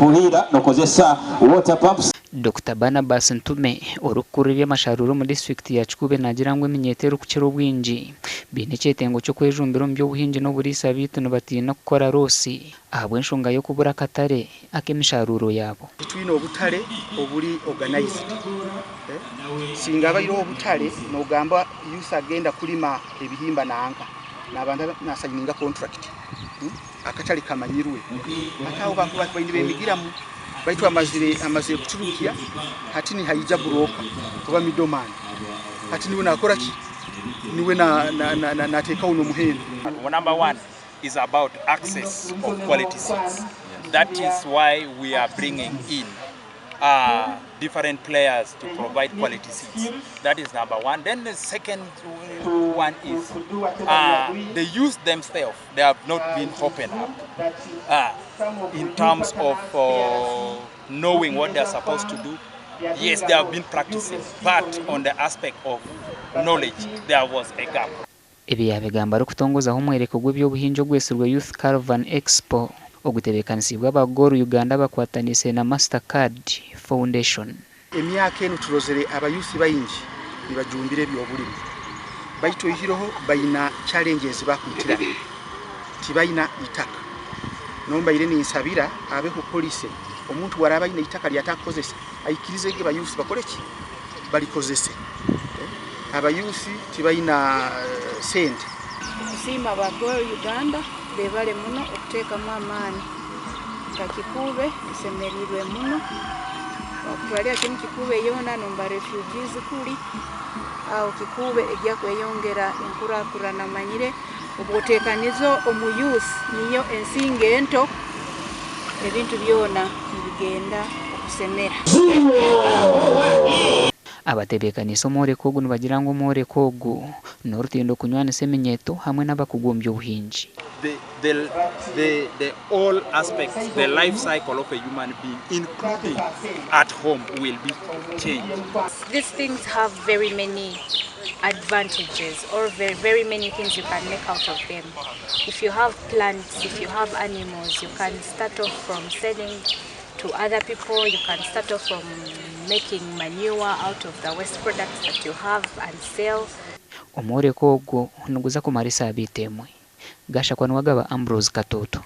Okufuhiira nokozesa water pumps. Dokita Barnabas Ntume, orikukurira eby'amasharuura omu disiturikiti ya Kikuube naagira ngu eminyeeto erikukira obwingi baine ekyetengo ky'okwejumbira omu by'obuhingi n'oburiisa beitu nibatiina kukora roosi ahabw'enshonga y'okubura akatare ak'emisharuuro yaabo. Titwine obutare oburi organised. Singa habaireho obutare nogamba youth agenda kulima ebihimba nanka nabanza nasayininga contract. Akatare kamanyirwe. Hati aho bakuba baine bemigiramu baitu amazire amazire kuturukya hati nihaija broker oba middle man hati niwe nakora ki? Niwe nateekaho n'omuhendo. Number one is about access of quality seeds. That is why we are bringing in uh, different players to provide quality seeds. That is number one. Then the second one is the youth themselves, they have not been opened up in terms of knowing what they are supposed to do. Yes, they have been practicing, but on the aspect of knowledge, there was a gap. Ebi yaabigamba arikutongozaho omworeko gw'eby'obuhingi ogwetsirwe Youth Caravan Expo ogutebeekanisiibwe aba Goal Uganda bakwataniise na Master Card Foundation. Emyaka enu turozere abayuthi baingi nibajumbira eby'obulimi baitu oihireho baina challenge ezibakwitirana tibaina itaka nombaire ninsabira abeho policy omuntu waraba aine itaka lyatakukozesa aikirizege bayuthi bakore ki barikozese abayuthi tibaina sente. Okusiima aba Goal Uganda bebare muno okuteekamu amaani nka Kikuube esemeriirwe muno okutwarira kimu Kikuube yoona n'omu ba refugees kuri aho Kikuube egya kweyongera enkurakurana manyire obwoteekaniza omu youth niyo ensinga ento ebintu byona nibigenda okusemera. Abatebeekaniise omworeko ogu nibagira ngu omworeko ogu n'orutindo kunywanisa eminyeeto hamwe n'abakugu omu by'obuhingi. The, the, the, the all aspects, the life cycle of a human being, including at home, will be changed. These things have very many advantages or very, very many things you can make out of them. If you have plants, if you have animals, you can start off from selling to other people, you can start off from making manure out of the waste products that you have and sell. Omworeko ogwo niguza kumara esaabiiti emwe. Gashakwa Niwagaba Ambrose Katoto.